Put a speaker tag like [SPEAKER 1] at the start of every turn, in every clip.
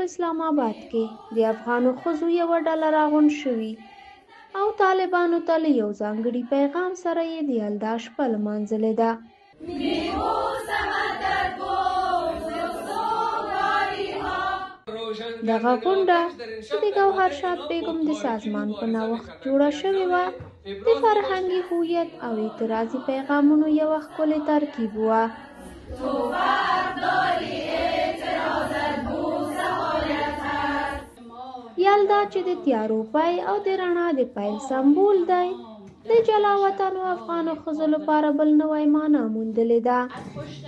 [SPEAKER 1] په اسلام آباد کې د افغانو ښځو یوه ډله راغونډ شوي او طالبانو ته له یو ځانګړي پیغام سره یې د یلدا شپه لمانځلې ده. دغه غونډه چې د ګوهرشاد بیګم د سازمان په نوښت جوړه شوې وه، د فرهنګي هویت او اعتراضي پیغامونو یوه ښکلې ترکیب وه. یلدا چې د تیارو پای او د رڼا د پیل سمبول دی، د جلا وطنو افغانو ښځو لپاره بل نوی معنا موندلې ده،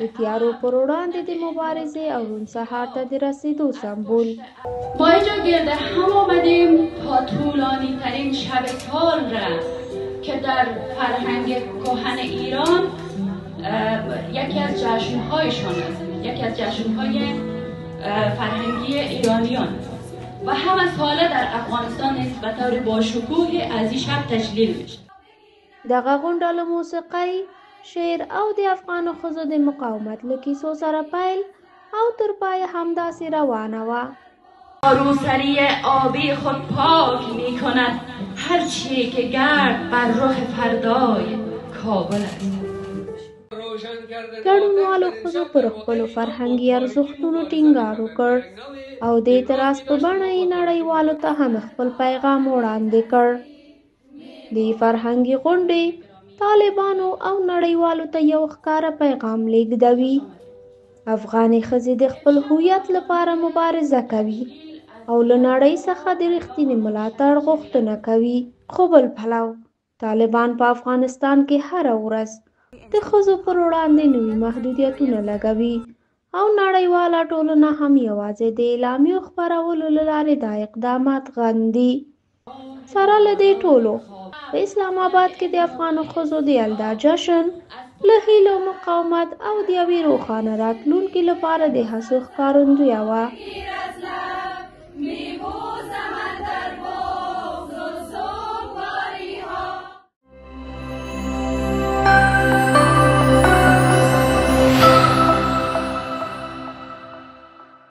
[SPEAKER 1] د تیارو پر وړاندې د مبارزې او روڼ سهار ته د رسېدو سمبول.
[SPEAKER 2] ما اینجا گرد هم آمدیم تا طولانی ترین شب سال را که در فرهنگ کهن ایران یکی از جشنهایشان است، یکی از جشنهای فرهنگی ایرانیان و همه ساله در افغانستان نیز به طور باشکوه از این شب تجلیل میشه.
[SPEAKER 1] دغه غونډه له موسیقۍ، شعر او د افغانو ښځو د مقاومت له کیسو سره پیل او تر پایه همداسې روانه وه.
[SPEAKER 2] روسری آبی خود پاک می کند هرچی که گرد بر رخ فردای کابل است.
[SPEAKER 1] ګډونوالو ښځو پر خپلو فرهنګي ارزښتونو ټینګار وکړ او د اعتراض په بڼه یې نړیوالو ته هم خپل پیغام وړاندې کړ. دې فرهنګي غونډې طالبانو او نړیوالو ته یو ښکاره پیغام لیږدوي: افغانې ښځې د خپل هویت لپاره مبارزه کوي او له نړۍ څخه د رښتیني ملاتړ غوښتنه کوي. خو بل پلو طالبان په افغانستان کې هره ورځ د ښځو پر وړاندې نوي محدودیتونه لګوي او نړیواله ټولنه هم یوازې د اعلامیو خپرولو له لارې دا اقدامات غندي. سره له دې ټولو، په اسلام آباد کې د افغانو ښځو د یلدا جشن له هیلو، مقاومت او د یوې روښانه راتلونکې لپاره د هڅو ښکارندویه وه.